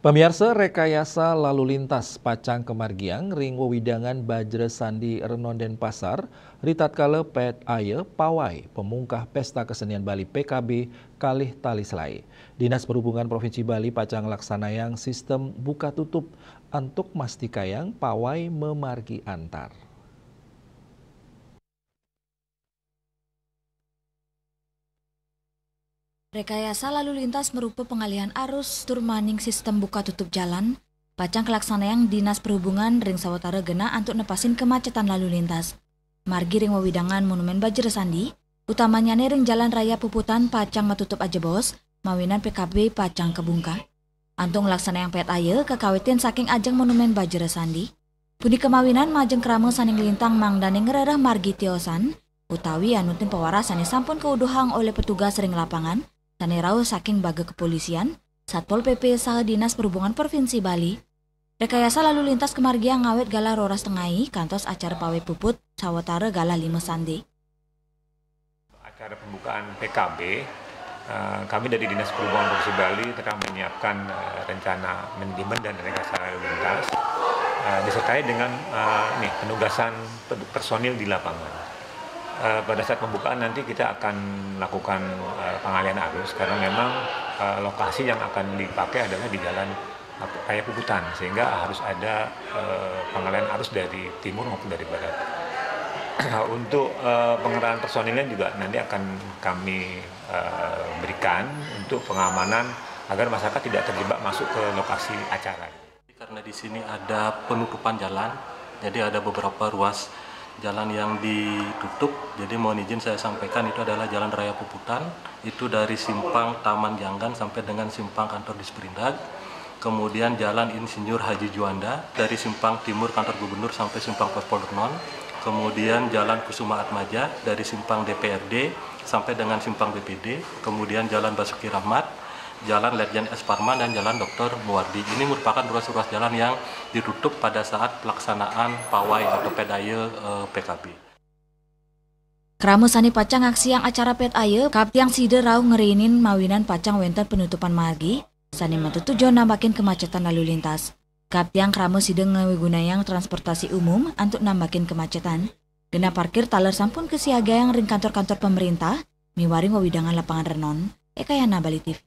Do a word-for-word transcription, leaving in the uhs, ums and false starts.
Pamiarsa, rekayasa lalu lintas pacang kamargiang ring wewidangan Bajra Sandi Renon Denpasar, ritatkala pét aya pawai pamungkah Pesta Kesenian Bali P K B kalih tali selaé. Dinas Perhubungan Provinsi Bali pacang nglaksanayang sistem buka tutup antuk mastikayang pawai mamargi antar. Rekayasa lalu lintas marupa pangalihan arus tur maning sistem buka tutup jalan, pacang kalaksanayang Dinas Perhubungan ring sawatara genah antuk nepasin kemacetan lalu lintas. Margi ring wewidangan Monumén Bajra Sandi, utamanyané ring Jalan Raya Puputan pacang matutup ajebos, mawinan P K B pacang kabungkah. Antuk nglaksanayang pét aya kakawitin saking ajeng Monumén Bajra Sandi. Punika mawinan majeng krama sané nglintang mangdané ngrereh margi tiosan, utawi anutin pawaras sané sampun kauduhang olih petugas ring lapangan, sané rauh saking baga kepolisian, Satpol P P saha Dinas Perhubungan Provinsi Bali. Rekayasa lalu lintas kamargiang ngawit galah roras tengai kantos acara pawai puput sawatara galah lima sandi. Acara pembukaan P K B, eh, kami dari Dinas Perhubungan Provinsi Bali telah menyiapkan, eh, rencana manajemen dan rekayasa lalu lintas, eh, disertai dengan, eh, ini, penugasan ped-, personil di lapangan. Eh, pada saat pembukaan nanti kita akan lakukan, eh, pengalihan arus karena memang, eh, lokasi yang akan dipakai adalah di Jalan Raya Puputan, sehingga harus ada, eh, pengalihan arus dari timur maupun dari barat. Untuk, eh, pengerahan personilnya juga nanti akan kami, eh, berikan untuk pengamanan agar masyarakat tidak terjebak masuk ke lokasi acara. Karena di sini ada penutupan jalan, jadi ada beberapa ruas jalan yang ditutup. Jadi mohon izin saya sampaikan, itu adalah Jalan Raya Puputan, itu dari simpang Taman Janggan sampai dengan simpang kantor Disperindag. Kemudian Jalan Insinyur Haji Juanda dari simpang timur kantor gubernur sampai simpang Pospol Renon. Kemudian Jalan Kusuma Atmaja dari simpang D P R D sampai dengan simpang B P D. Kemudian Jalan Basuki Rahmat, Jalan Ledjen S Parman, dan Jalan Doktor Muwardi. Ini merupakan ruas-ruas jalan yang ditutup pada saat pelaksanaan pawai atau pét aya, eh, P K B. Krama sané pacang ngaksiang acara pét aya, kaptiang sida rauh ngriinin mawinan pacang wénten penutupan margi, sané matetujon nambakin kemacetan lalu lintas. Kaptiang krama sida ngawigunayang transportasi umum antuk nambakin kemacetan. Genah parkir taler sampun kasiagayang ring kantor-kantor pamréntah, miwah ring wewidangan lapangan Renon. Eka Yana, Bali T V.